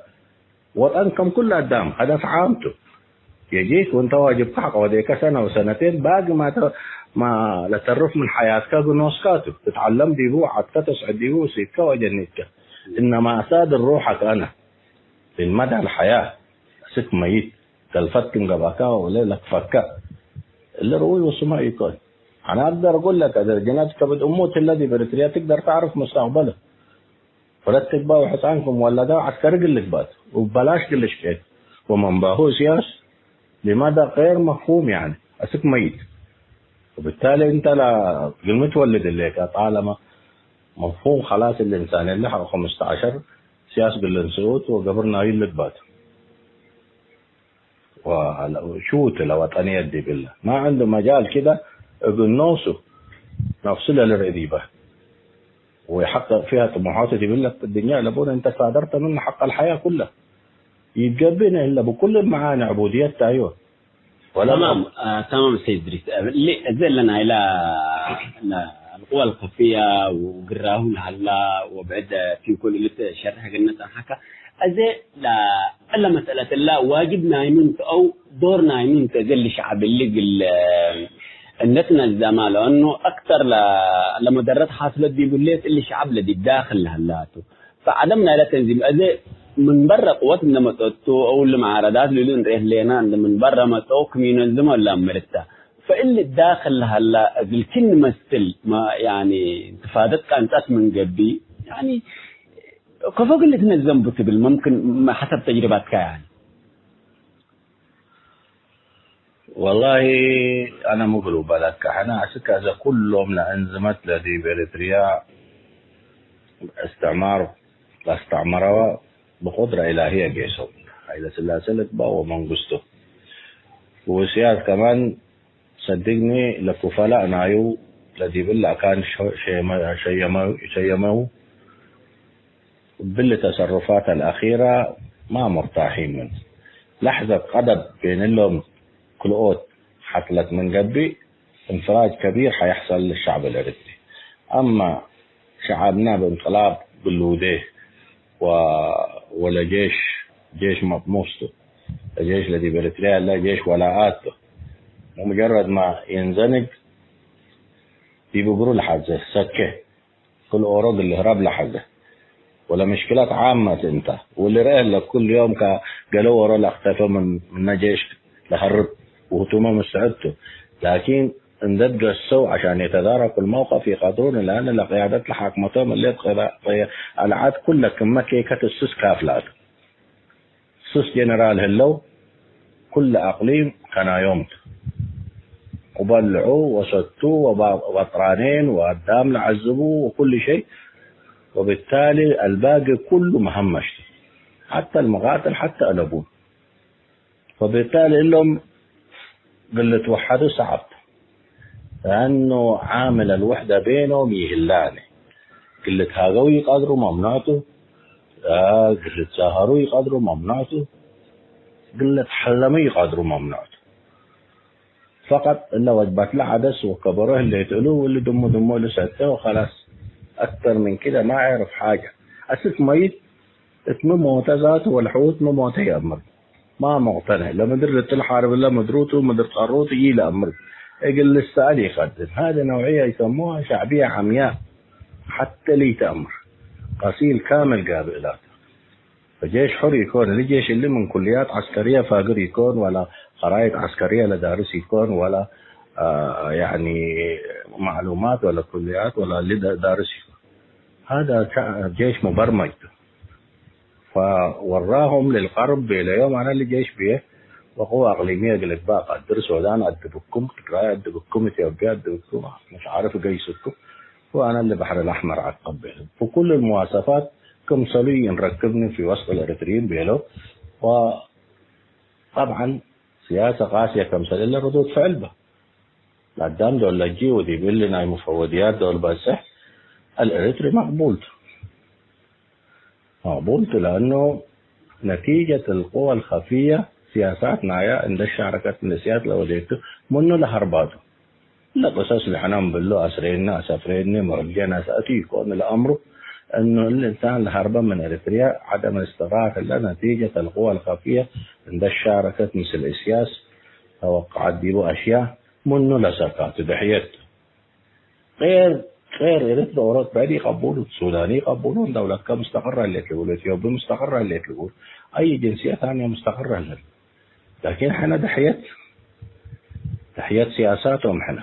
ወጠን ከም ኩሉ አዳም ሀደፍ ዓም ቱ። የጂክ ወእንተ ዋጅብከ ሐቅ ወዴከ ሰነ ወሰነቴን፣ ባቂ ማ ተ-፣ ማ ለተርፍ ምን ሐያትከ እግል ኖስከ ቱ። ትትዐለም ዲቡ፣ ዐድከ ተስዕድ ዲቡ፣ እሲትከ ወጀኒትከ። እነማ አሳድር ሩሐክ አነ። ፊ መዳ አልሐያት፣ አስክ መይት፣ ከልፈት ክም ገብአከ ወለ ለክፈከ። እሊ ርኡይ ወስሙዕ ኢኮን። አነ አቅደር እጉል ለከ፣ ደርጀነት ከብድ እሙ እትለ ዲብ ኤረትርየ ትግደር ተዕርፍ ሙስተቅበለ። ወለት ትግበእ ወሕጻን ክም ወለደ ወዐስከሪ እግል ልግበእ ቱ፣ ወበላሽ እግል ልሽቄ ቱ። ወመንባሁ እስያስ ሊመዳ ገይር መፍሁም፣ ያኒ አስክ መይት። ወብታሊ እንተ ለእግል ምትወልድ ህሌከ፣ ጣለመ መፍሁም ከላስ እሊ እንሳን እሊ ሐቆ ክምስተ ዐሸር እስያስ እግል ልንስኡ ቱ ወገብር ናዩ ልግበእ ቱ። ወሹት ለወጠንየት ዲብለ ማ ዐንዱ መጃል ክደ እግል ኖሱ ነፍሱ ለልርእ ዲበ ወይሐቅቅ ፊሃ ጥሙሖቱ ዲብለ እድንየ ለቡነ እንተ ሳደርተ ምነ ሐቅ አልሐያ ኩለ ይትገብእነ እለ ብኩል መዓኒ ዕቡድየት ተ አዩ። ወለ ተማም፣ አ፣ ተማም ሰይድ ድሪስ። እሊ፣ እዚ እለ ናይላ፣ ለ-፣ አልቅዋ አልከፍያ ወግራሁ ለሀላ ወብዕድ ፊንኮን እሊ ትሸርሕ እግልነ ጸንሐከ። እዚ ለ-፣ እለ መስአለት እለ ዋጅብ ናይ ምን ቱ አው ዶር ናይ ምን ቱ እግል ሸዐብ እሊ እግል እንደ ትነዘማ፣ ለአኑ አክተር ለ-፣ ለመደረት ሓስለት ዲቡ ሌት እሊ ሸዐብ ለዲብ ዳክል ለሀላቱ። ፈዐደም ናይለ ተንዚም እዚ ምን በረ ቅወት እንደ መጸቱ አው ለመዓረዳት ልሉ እንዴ ህሌና እንደ ምን በረ መጸው ክም ይነዝሞ ለአምርታ። ፈእሊ ዳክል ለሀላ እግል ክን መስል ማ ያኒ እንትፋደት ቀንጸት ምን ገቢ ያኒ ከፎ እግል ልትነዘም ቡ ትብል መምክን ሐሰብ ተጅርባትካ ያኒ። ወላሂ አነ ሚ እግል እበለከ፣ ሕነ አስክ አዜ ኩሎም ለአንዝመት ለዲብ ኤሪትርያ እስትዕማር ለአስተዕመረወ ብቁድረ ኢላህየ ጌሰው። ሀይለ ስላሴ ልግበእ ወመንግስቱ ወእስያስ ከማን ሰድግኒ ለኩፈላእ ናዩ ለዲብ እለ አካን ሸ-፣ ሸየመ-፣ ሸየመው፣ ሸየመው። እብሊ ተሰሩፋት አልአኺረ ማ ሙርታሒን ምን። ለሕዘት ቀደብ ቤን እሎም ክልኦት ሐስለት ምን ገብእ፣ እንፍራጅ ከቢር ሐየሕሰል ለሸዕብ አልኤረትሪ። አማ ሸዓብና ብእንቅላብ ግሉዴ ወ-፣ ወለጄሽ፣ ጄሽ መጥሙስ ቱ። ለጄሽ ለዲብ ኤረትርያ ያለ ጄሽ ወላኣት ቱ። ወሙጀረድ ማ የንዘንግ ዲብ እግሩ ለሐዘ ሰኬ። ክል ኦሮ እግል ልህረብ ለሐዘ። ወለምሽክለት ዓመት እንተ። ወልርኤ ለኩል ዮም ከገሌ ኦሮ ለአክተፈ ምን፣ ምነ ጄሽ ለሀርብ ወህቱመ ምስተዕድ ቱ። ላኪን እንዴ ትገሰው ዐሻን የተዳረኩ ልመውቀፍ ኢቀድሩን፣ ለአነ ለቅያደት ለሓክመቶም እለ ትቀ-፣ አልዓድ ኩለ ክመ ኬከት እሱስ ካፍላት። ሱስ ጀነራል ህለው፣ ኩለ አቅሊም ከናዮም ቱ። ወበልዑ ወሰቱ ወባ-፣ ወበጥራኔን ወአዳም ለዐዝቡ ወኩሉ ሸይ። ወብታሊ አልባቂ ኩሉ መሀመሽ ቱ። ሐተ አልመቃትል ሐተ አለቡን። ወብታሊ እሎም እግል ልትወሐዱ ሰዐብ ቱ። ለአኑ ዓምል አልውሕደ ቤኖም ይህላኒ። እግል ልትሃገው ኢቀድሩ መምኖዕ ቱ። እግል ልትዛሀሩ ኢቀድሩ መምኖዕ ቱ። እግል ልትሐለሙ ኢቀድሩ መምኖዕ ቱ። ፈቀጥ እለ ወጅባትለ ዐደስ ወከበሮ ህሌት እሉ፣ እሊ ድሙ ድሙ እሉ ሰተ ወከላስ። አክተር ምን ክደ ማ ዐርፍ ሓጀ። አስክ መይት እት ሚ ሞተ ዛቱ ወለሕዉት ሚ ሞተ ይአምር። ማ መቅተነ። ለምድር ልትል ሓርብ እለ ምድሩ ቱ፣ ምድር ጸሩ ቱ ኢለአምር። እግል ልሰአል ኢቀድር። ሀዚ ነውዕየ ይሰሙሃ ሸዕብየ ዐምያእ። ሐቴ ለኢተአምር። ቀሲል ካምል ጋብእ ላቱ። ፈጄሽ ሑር ኢኮን። እሊ ጄሽ እሊ ምን ኩልያት ዐስከርየ ፋግር ኢኮን፣ ወላ ኸራይጥ ዐስከርየ ለዳርስ ኢኮን፣ ወላ፣ አ፣ ያኒ፣ ማዕሉማት ወላ ኩልያት ወላ እሊ ዳ-፣ ዳርስ ኢኮን። ሀዛ ሸ-፣ ጄሽ ሙበርመጅ ቱ። ፈወራሁም ልልቀርብ ቤለዮም፣ አነ እሊ ጄሽ ብዬ ወቅወ አቅሊምየ እግል እግባእ ቀድር፣ ሶዳን አድብኩም፣ ትግራይ አድብኩም፣ ኢትዮጵያ አድብኩም፣ መሽ ዓርፍ ገይስኩም፣ ወአነ እሊ በሕር ለአሕመር ዐቀብ ቤለ። ወኩሉ ልመዋሰፋት ክምሰሉ እንረክብኒ ፊ ወስጥ ልኤረትርይን ቤለው። ወጠብዐን ሲያሰ ቃስየ ከምሰል እለ ርዱድ ፍዕል በ። ለአዳም ዶል ለጂ ወዲብ እሊ ናይ ሙፈወድያት ዶል በጽሕ አልኤረትሪ መቅቡል ቱ። መቅቡል ቱ ለአኑ ነቲጀት አልቅወ አልከፍየ ሲያሳት ናያ እንደ ሻረከት ምን ሲያት ለወዴቱ ምኑ ለሀርባቱ። ለቅሰስ ለሐነ እምብሎ አስሬነ አሰፍሬነ መህልየ ናስ አቱ ኢኮን ለአምሩ እኑ እሊ እንሳን ለሀርበ ምን ኤረትርያ ዐደም እስትቅራር ህለ ነቲጀት አልቅወ አልከፍየ እንደ ሻረከት ምስል እስያስ ተወቀዐት ዲቡ አሽያ ምኑ ለሰካቱ ደሕየት። ቄር፣ ቄር ኤረትሪ ኦሮት ብዕድ ኢቀቡሉ፣ ሱዳኒ ኢቀቡሉ፣ ደውለትከ ሙስተቅር ህሌት ልቡሉ፣ ኢትዮጵ ሙስተቅር ህሌት ልቡሉ፣ አይ ጅንስየት ታንየ ሙስተቅር ህሌት። ላኪን ሕነ ደሕየት፣ ደሕየት ሲያሳቶም ሕነ።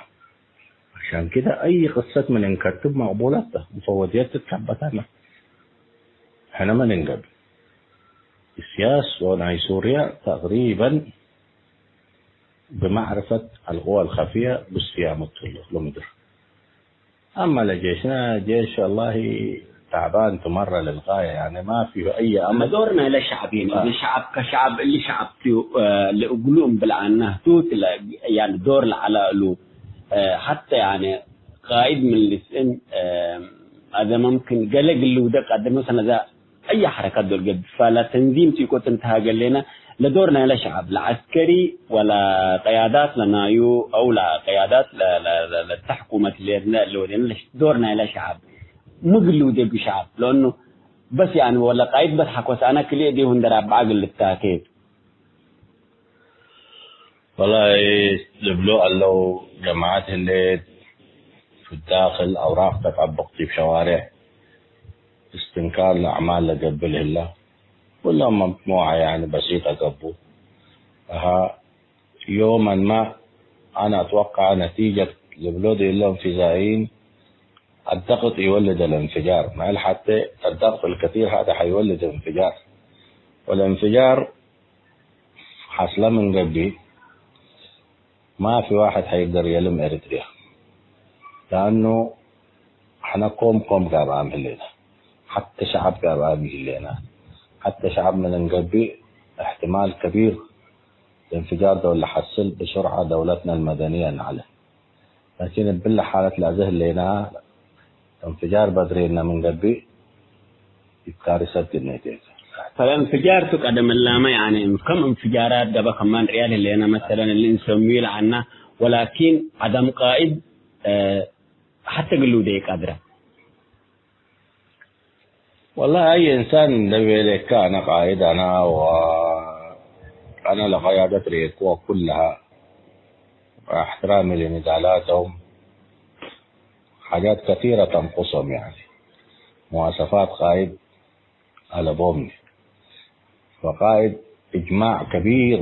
ዐሻን ክደ አይ ቅሰት ምን እንከትብ መቅቡለት ተ፣ ሙፈወድየት ትትከበተነ። ሕነ ምን እንገብእ? እስያስ ወናይ ሱርያ ተቅሪበን ብማዕርፈት አልቅወ አልከፍየ ብስያመት ህሉ ለምድር። አማ ለጄሽነ፣ ጄሽ ወላሂ ተዕባን ቱ መረ ልልጋየ፣ ያኒ ማ ፊሁ አይ አመል። ዶር ናይለ ሸዕብ፣ ያኒ አ። እሊ ሸዕብ ከሸዕብ፣ እሊ ሸዕብ ቱ፣ አ፣ ለእግሉ እምብል አናህቱ፣ ያኒ ዶር ለዐለ እሉ፣ አ፣ ሐተ ያኒ ቃይድ ምን ልስእን፣ አ፣ አዘ መምክን ገሌ ግሉ ውደ ቀድር፣ መሰለን አዘ አይ ሐረካት ዶል ገብእ። ፈለተንዚም ቱ ኢኮን እንተ ሀገሌነ ለዶር ናይለ ሸዐብ፣ ለዐስከሪ ወለቅያዳት ለናዩ አው ለቅያዳት ለ-፣ ለ-፣ ለ-፣ ለተ ሕኩመት ሌነ ለወዴነ ለዶር ናይለ ሸዐብ ምግል ውዴ ብሸዐብ ለእኑ በስ ያኒ ወለ ቃይድ በስ ሐኮስ አነ ክልኤ ዲቡ እንደ ራብዓ እግል ልታኬ። ወላሂ ልብሎ አለው ጀማዐት ህሌት ፊ ዳክል አውራቅ ተጣብቅ ዲብ ሸዋሬዕ እስትንካር ለአዕማል ለገብእ ህላ። ኩሎም መጅሙዐ ያኒ በሲጠ ገብኡ። አሃ፣ ዮመን ማ አነ አትወቀዐ ነቲጀት ልብሎ ዲሎም ፊዛኢን አደቅጥ ይወልድ አልእንፍጃር። ማል ሐቴ አደቅጥ አልከቲር ሀደ ሐይወልድ እንፍጃር። ወለእንፍጃር ሐስለ ምን ገብእ ማፊ ዋሕድ ሐይግደር የልም ኤሪትርያ። ለአኑ ሕነ ኮም ኮም ጋብአም ህሌነ። ሐተ ሸዐብ ጋብአም ይህሌነ። ሐተ ሸዐብ ምን እንገብእ እሕትማል ከቢር ለእንፍጃር ዶል ለሐስል ብሱርዐ ደውለትነ አልመደንየ ነዐለ። ላኪን እብለ ሓለት ለአዜ ህሌነ እንፍጃር በድሬነ ምን ገብእ እብ ካርሰት ግኔቴ። ፈለእንፍጃር ቱ ቀደም እላመ፣ ያኒ፣ ከም እንፍጃራት ገበ ከማን ርያድ ህሌነ፣ መሰለን፣ እሊ እንሰምዩ ለዐና፣ ወላኪን ዐደም ቃኢድ፣ እ፣ ሐተ ግሉ ደይ ቀድረ። ወላሂ፣ አይ እንሳን እንደ ቤሌከ፣ አነ ቃይድ፣ አነ ወ-፣ አነ ለቀያደት ርኤክወ ኩለሃ፣ ወእሕትራሚ ለኒዳላቶም፣ ሓጃት ከቲረ ተንቁሶም፣ ያኒ፣ መዋሰፋት ቃይድ አለቦምኒ። ወቃይድ እጅማዕ ከቢር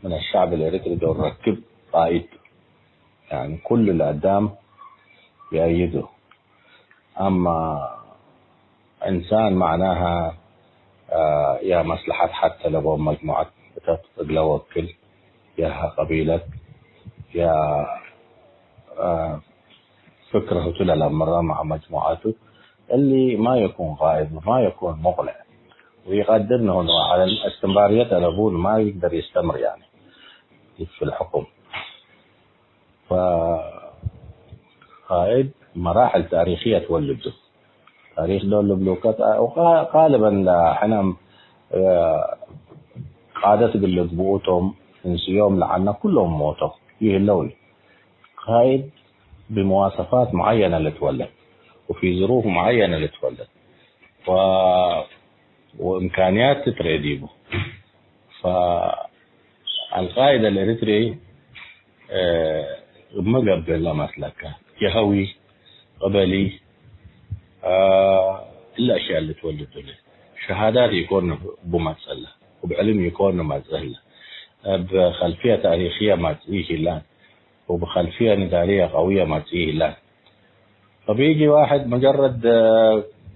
ምን አሸዕብ አልኤሪትሪ ዶል ረክብ ቃይድ፣ ያኒ፣ ኩሉ ለአዳም ይአይዱ። አማ እንሳን መዕናሃ፣ አ፣ ያ መስለሐት ሐተ ለቦም መጅሙዐት እተ እግለ ወክል፣ ያ ቀቢለት፣ ያ፣ አ፣ ፍክር ህቱ ለለአምረ መዕ መጅሙዐቱ፣ እሊ ማ የኩን ቃኢድ ወማ የኩን ሙቅንዕ ወኢቀድር ነሆን ዐለ እስትምራርየት አለቡ ማ ይቅደር ይስተምር፣ ያኒ፣ ፊ ልሕኩም። ፈቃይድ መራሕል ታሪክየ ትወልዱ። ታሪክ ዶል ልብሉከ ቃልበን ለሕነም ቃደት እግል ልግብኡ ቶም፣ እንስዮም ለዐልነ ኩሎም ሞተው ይህለው። ቃይድ ብመዋሰፋት ሙዐየነ ልትወለድ ወፊ ዝሩፍ ሙዐየነ ልትወለድ ወ-፣ ወእምካንያት ትትረኤ ዲቡ። ፈአልቃይድ አልኤሪትሪ እመ ገብእ ለመስለከ ጀሀዊ፣ ቀበሊ፣ አ፣ እለ አሽያእ ልትወልድ ቱ። ሸሃዳት ኢኮን እቡ መጽእ እለ፣ እብ ዕልም ኢኮን መጽእ እለ፣ እብ ከልፍየ ታሪክየ መጽኢ ህላን፣ ወእብ ከልፍየ ንዳልየ ቀውየ መጽኢ ህላን። ፈቢጂ ዋሕድ ሙጀረድ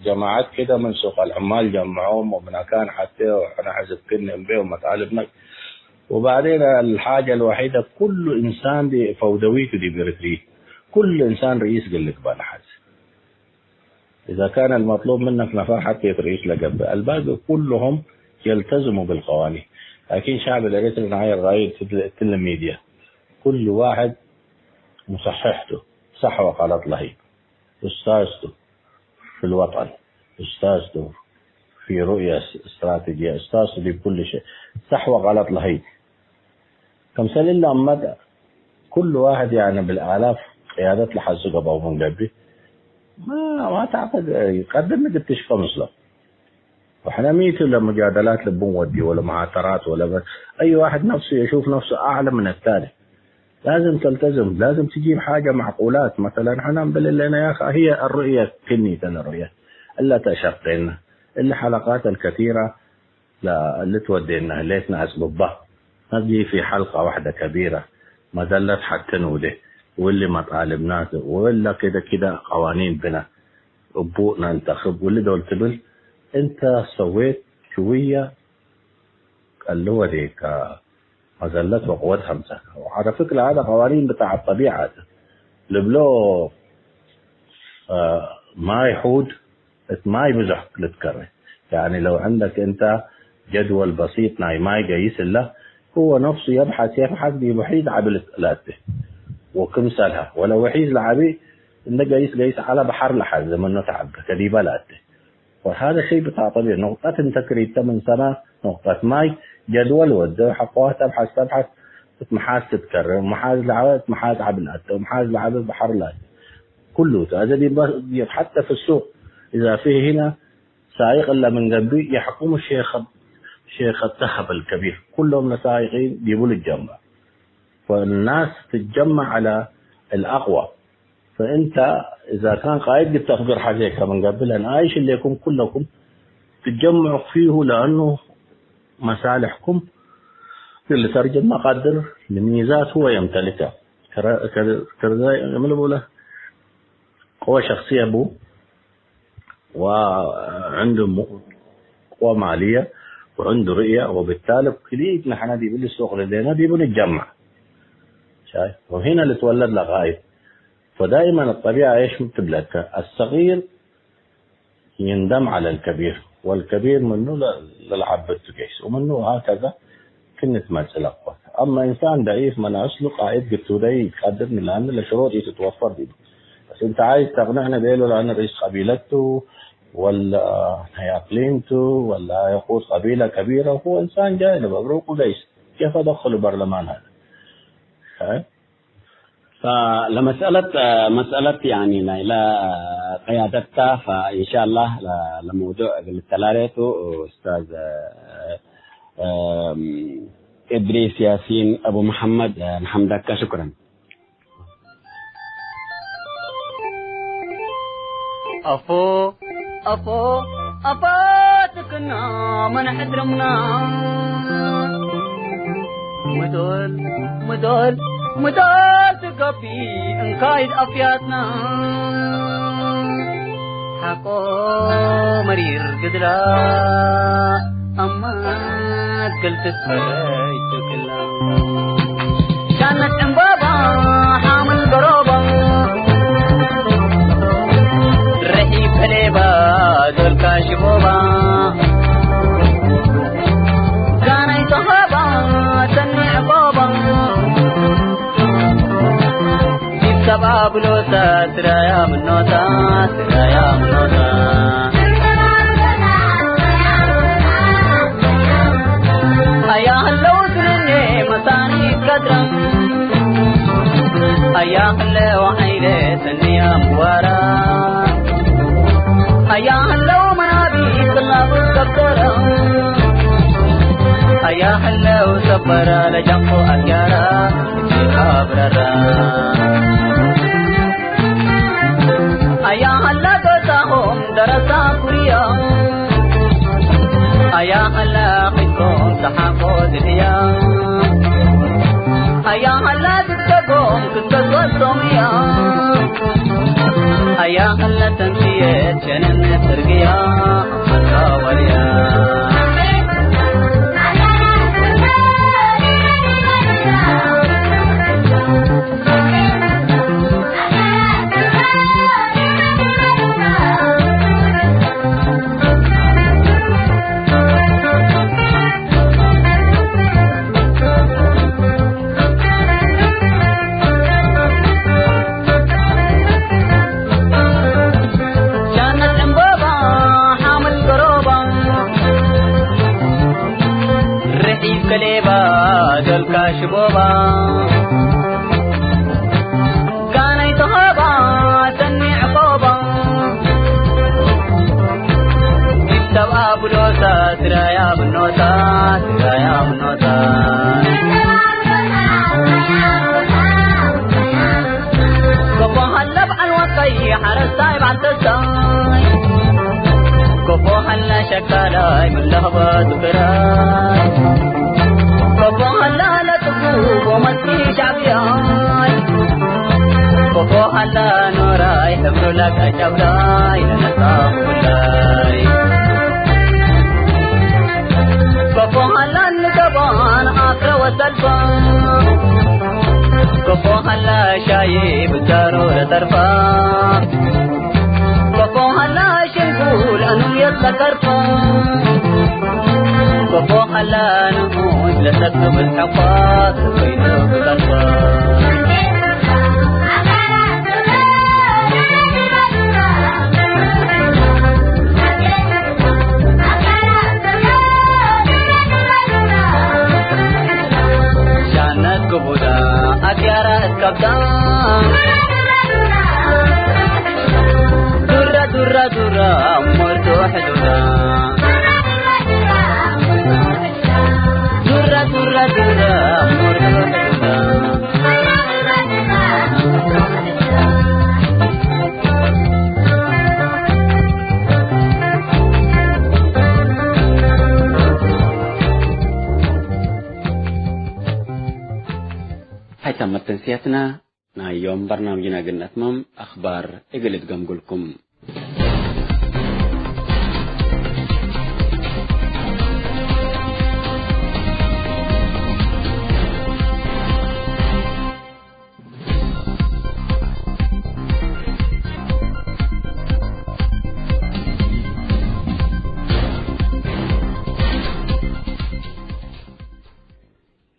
ጀማዐት ክደ ምን ሱቅ አልዕማል ጀምዖም ወምን አካን ሐቴ ወሕነ ሕዝብ ክኒ እምቤ ወመጣልብነ። ወባዕዴን አልሓጀ አልወሒደ ኩሉ እንሳን ዲ ፈውደዊቱ ዲብ ኤሪትሪ። ኩሉ እንሳን ርኢስ እግል ልግበእ ለሐዜ። ኢዛ ካን አልመጥሉብ ምነክ ነፈር ሐቴ ርኢስ ለገብእ፣ አልባቂ ኩሉሁም የልተዝሙ ብልቀዋኒን። ላኪን ሸዕብ አልኤሪትሪ ናይ ራዩ እትለ ሚድየ። ኩሉ ዋሕድ ሙሰሕሕ ቱ፣ ሰሕ ወቀለጥ ለህይ። ኡስታዝ ቱ ፊ ልወጠን፣ ኡስታዝ ቱ ፊ ሩእየ እስትራቴጅየ፣ ኡስታዝ ቱ ዲብ ኩሉ ሸይ። ሰሕ ወቀለጥ ለህይ። ክምሰል እለ አመት፣ ኩሉ ዋሕድ፣ ያኒ፣ ብልአላፍ ቅያደት ለሐዙ ገብአው ምን ገብእ፣ ማ፣ ማ ተዕቀድ፣ ቀድም እግል ትሽቀ ምስሎም። ወሕነ ሚ ቱ ለሙጃደላት ልቡ እንወዲ ወለመሃተራት ወለ፣ አይ ዋሕድ ነፍሱ የሹፍ ነፍሱ አዕለ ምን አታኒ። ላዝም ተልተዝም፣ ላዝም ትጂብ ሓጀ መዕቁላት። መሰለን፣ ሕነ እንብል እሌነ፣ ያኸ፣ ህየ አሩእየ ክኒ ተ ለሩእየ እለ ተሸቄነ። እሊ ሐለቃት አልከቲረ ለልትወዴነ ህሌት ነአጽብባ። ነብጂ ፊ ሐልቀ ወሕደ ከቢረ፣ መዘለት ሐቴ ንውዴ፣ ወእሊ መጣልብና ቱ፣ ወእለ ክደ ክደ ቀዋኒን ብነ እቡ ነንተክብ፣ ወእሊ ዶል ትብል፣ እንተ ሰዌት ሽውየ ቀልወ ዴከ መዘለት ወቅወት ሐምሰከ። ወዐለ ፍክረ ሀዘ ቀዋኒን ብታዕ ጠቢዐት ልብሎ፣ አ፣ ማይ ሑድ እት ማይ ብዙሕ ልትከሬ። ያኒ ለው ዐንደክ እንተ ጀድወል በሲጥ ናይ ማይ ገይስ እለ፣ ህወ ነፍሱ የብሐስ የብሐስ ዲቡ ሒዝ ዐቢ ልት-፣ ለአቴ። ወክምሰልሀ ወለ ወሒዝ ለዐቢ እንደ ገይስ ገይስ ዐለ በሐር ለሐዜ ምኑ ተዐቤ ከዲበ ለአቴ። ወሀዘ ሸይ ብታጠብ ኑቅጠት እንተ ክሪተ ምን ሰመ ኑቅጠት ማይ ጀድወል ወደ ሐቆ ተብሐስ ተብሐስ እት መሓዝ ትትከረ፣ መሓዝ ለዐበ እት መሓዝ ዐቢ ለአተ፣ መሓዝ ለዐበ በሐር ለአተ። ኩሉ ቱ። አዜ ዲብ ሐተ ፊ ሱቅ እዛ ፊህ ህነ ሳይቅ እለ ምን ገብእ የሕኩሙ ሼክ፣ ሼክ ተሀብ አልከቢር። ኩሎም ለሳይቂን ዲቡ ልጀመዕ። ፈናስ ትጀመዕ ዐለ አልአቅዋ። ፈእንተ እዛ ካን ቃይድ ግድ ተክብር ሐዜከ ምን ገብእ ለንአይሽ እሌኩም ኩለኩም ትጀምዑ ፊሁ ለአኑ መሳልሕኩም እግል ልተርጅም መቃድር ለሚዛት ሁወ የምተልከ። ከረ-፣ ከረ-፣ ከረ-፣ ምን ልቡለ ቅወ ሸክስየ ቡ። ወዕንዱ ሙ-፣ ቅወ ማልየ ወዕንዱ ርእየ፣ ወብታሊ ክልኢት ንሕነ ዲብ እሊ ሱቅ ለሌነ ዲቡ ንጀመዕ። ሻይ? ወሂነ ልትወለድ ለቃይድ። ፈዳኢመን ጠቢዐ ኤሽ ትብለከ፣ አሰጊር ይንደም ዐለ ልከቢር፣ ወልከቢር ምኑ ለ-፣ ለልዓብድ ቱ ጌስ፣ ወምኑ ወሀከዘ ክም ትመጽእ ለኮት። አማ እንሳን ደዒፍ መናስሉ ቃይድ ግቱደይ ኢትቀድር፣ ለአኑ ለሽሩጥ ኢትትወፈር ዲቡ። በስ እንተ ዓይዝ ተቅንዕነ ቤሎ፣ ለአኑ ርኢስ ቀቢለት ቱ፣ ወላ ናይ አቅሊም ቱ፣ ወላ የቁድ ቀቢለ ከቢረ፣ ሁወ እንሳን ጃሂል እብ እብሩቁ ገይስ፣ ኬፍ አደክሉ በርለማን ሀለ? ፈለመስአለት፣ መስአለት ያኒ ናይለ ቅያደት ተ፣ ፈኢንሻአላህ ለ-፣ ለመውዱዕ እግል ልተላሌ ቱ ኡስታዝ፣ እም፣ እድሪስ ያሲን አቡ መሐመድ፣ ነሐምደከ። ሽኩረን። አፎ፣ አፎ፣ አፎ ትክና መን ሕድርምና። ምዶል፣ ምዶል፣ ምዶል ትከፊ እንካይድ አፍያትና። ሐቆ መሪር ግድላ፣ አማት ገልትት ፈረጅ ትክላ። ሻነት ዕንባባ ሓምል ገሮባ፣ ረሒብ ከሌባ ዶልካ ሽቦባ፣ ጋናይ ተሃባ ሰኒ ዕቆባ፣ ዲብ ሰብአ ብሎታ ስራያ ምኖታ፣ ስራያ ምኖታ። አያ ህለው ስንኔ መሳኒ ቀድረም፣ አያ ህለው ዓይለ ሰንያ ምዋራ፣ አያ ህለው መናቢ ስላቡ ከብተረም፣ አያ ህለው ሰበረ ለጃንኮ አትያራ፣ አብረራ። አያ ሀላ ዶሳሆም ደረሳ ኩርያ፣ አያ ሀላ ኺድኮም ተሓቆ ድልያ፣ አያ ሀላ ድርገጎም ክትከሶ ሶምያ፣ አያ ሀላ ተምሽየት ሸነነ ትርግያ፣ አካ ወርያ። ሻነት ዕንቦባ ሓምል ገሮባ፣ ርሒብ ከሌባ ዶልካ ሽቦባ፣ ጋነይ ተሆባ ሰኒ ዕቆባ፣ ዲብ ሰብአ ብሎታ ስራያ ምኖታ፣ ስራያ ምኖታ። ጎቦ ሀለ በዐል ወቀይ ሐረስታይ በዐል ተስታይ፣ ጎቦ ሀለ ሸካላይ ምን ለህበቱ ክራይ፣ ጎቦ ሀለ ለጥጉብ ወመስኪ ሻዕብያይ፣ ጎቦ ሀለ ኖራይ ሕብሩ ለቀጨብላይ ለነጻ ኩላይ። ጎቦ ሀላ እንገባን አክረ ወሰልፋ፣ ጎቦ ሀላ ሻይ ብዳሮ ለጠርፋ፣ ጎቦ ሀላ ሽንኩል አኑየት ለቀርፋ፣ ጎቦ ሀላ ንዑስ ለሰክብ ተቋት ወይኑ ብቀርፋ። ሻነት ግቡዳ አትያራ እስከብዳ፣ ዱራ ዱራ ዱራ ሞርዶ ሕዱዳ፣ ዱራ ዱራ ዱራ ሞርዶ ሕዱዳ። ተንስያትና ናይ ዮም በርናምጅና እግል ነትመም፣ አኽባር እግል እትገምጉልኩም።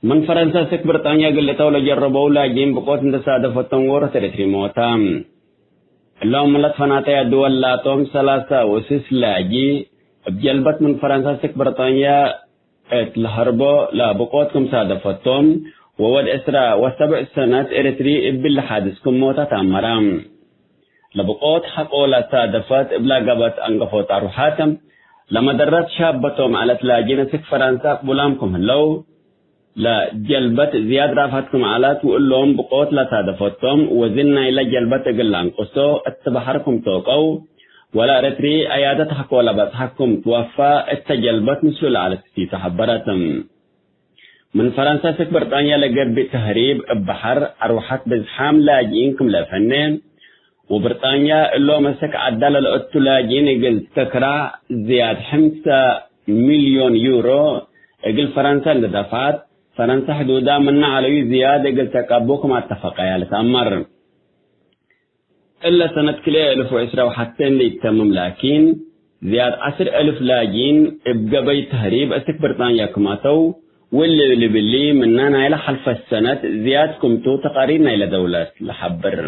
ምን ፈረንሳ እስክ ብርጣንያ እግል ልተው ለጀረበው ላጂን ብቆት እንደ ሳደፈቶም ዎሮት ኤረትሪ ሞታ። እሎም ለትፈናተያ ድወል ላቶም ሰላሳ ወስስ ላጂ እብ ጀልበት ምን ፈረንሳ እስክ ብርጣንያ እት ለሀርቦ ለብቆት ክም ሳደፈቶም፣ ወወድ ዕስራ ወሰብዕ ሰነት ኤረትሪ እብሊ ሓድስ ክም ሞታ ተአመራ። ለብቆት ሐቆ ለሳደፈት እብላ ገበት አንገፎት አርወሓት፣ ለመደረት ሻበቶም ዐለት ላጂን እስክ ፈረንሳ ቅቡላም ክም ህለው፣ ለጀልበት ዝያድ ራፋት ክም ዐለት፣ ወእሎም ብቆት ለሳደፈቶም ወዝን ናይለ ጀልበት እግል ለአንቅሶ እት በሐር ክም ቶቀው፣ ወለኤረትሪ ዕያደት ሐቆ ለበጽሐ ክም ትወፋ እተ ጀልበት ምስሉ ለዐለት ቲቱ ሐበረት። ምን ፈረንሳ እስክ ብርጣንያ ለገብእ ተህሪብ እብ በሐር አርወሐት ብዝሓም ላጅኢን ክም ለፈኔ፣ ወብርጣንያ እሎም እስክ ዐዳ ለለአቱ ላጅኢን እግል ትክራ ዝያድ ሐምሰ ሚልዮን ዩሮ እግል ፈረንሳ እንዴ ደፍዐት፣ ፈረንሳ ሕዱዳ ምነ ዐለዩ ዝያድ እግል ተቀቡ ክም አተፈቀያ ልትአመር። እለ ሰነት ክልኤ እልፍ ወዕስራ ወሐቴ እንዴ ኢተምም ላኪን፣ ዝያድ ዐስር እልፍ ላጂን እብ ገበይ ተህሪብ እስክ ብርጣንያ ክም አተው፣ ወእሊ ልብሊ ምነ ናይለ ሐልፈት ሰነት ዝያድ ክምቱ ተቃሪር ናይለ ደውለት ለሐብር።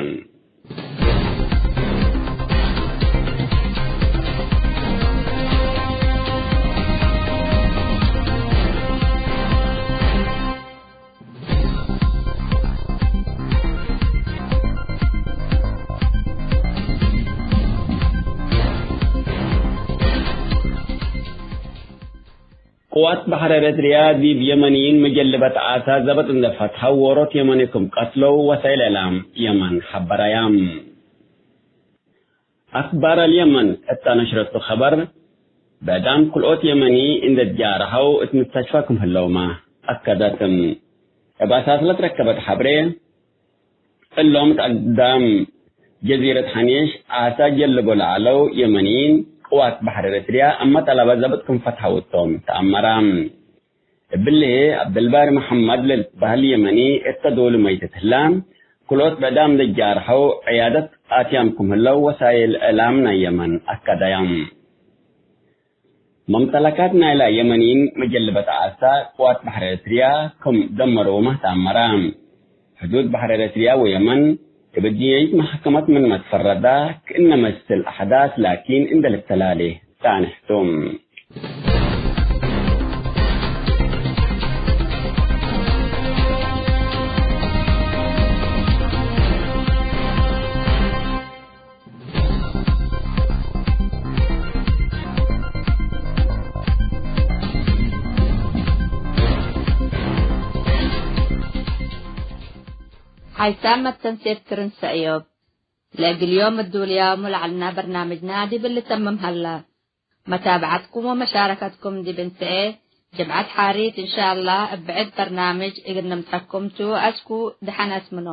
ቅዋት በሐር ኤረትርያ ዲብ የመንይን መጀልበት ዓሳ ዘበጥ እንዴ ፈትሐው ዎሮት የመኒ ክም ቀትለው ወሳይል እዕላም የመን ሐበረያም። አክባር አልየመን እተ ነሽረቱ ኸበር፣ ብዕዳም ክልኦት የመኒ እንዴ ትጃረሐው እት ምስተሽፋ ክም ህለውመ አከደት። እብ አሳስ ለትረከበት ሐብሬ፣ እሎም እት አግዳም ጀዚረት ሐኔሽ ዓሳ ጀልቦ ለዐለው የመኒን፣ ቅዋት በሐር ኤረትርያ እመ ጠለበ ዘብጥ ክም ፈትሐው እቶም ተአመረ። እብሊ፣ ዐብደልባሪ መሐመድ ለልትበህል የመኒ እተ ዶሉ መይተት ህላ፣ ክልኦት ብዕዳም ለጃርሐው ዕያደት አትያም ክም ህለው ወሳይል እዕላም ናይ የመን አከደያም። መምተለካት ናይላ የመኒን መጀልበት ዓሳ ቅዋት በሐር ኤረትርያ ክም ደመሮመ ተአመረ። ሕዱድ በሐር ኤረትርያ ወየመን እብ ድንያይት መሐከመት ምንመ ትፈረዳ፣ ክእነ መስል አሕዳስ ላኪን እንዴ ልተላሌ ጻንሕ ቱ። ሓይሳም መተንሴት ክርን ሰእዮብ። ለእግል ዮም እዱልያሙ ለዐልና በርናምጅና ዲብ ልተምም ሀላ። መታብዐትኩም ወመሻረከትኩም ዲብ እንሰኤ ጅምዐት ሓሪት እንሻአላህ እብ ብዕድ በርናምጅ እግል ንምጸኩም ቱ። አስኩ ደሐን አስምኖ።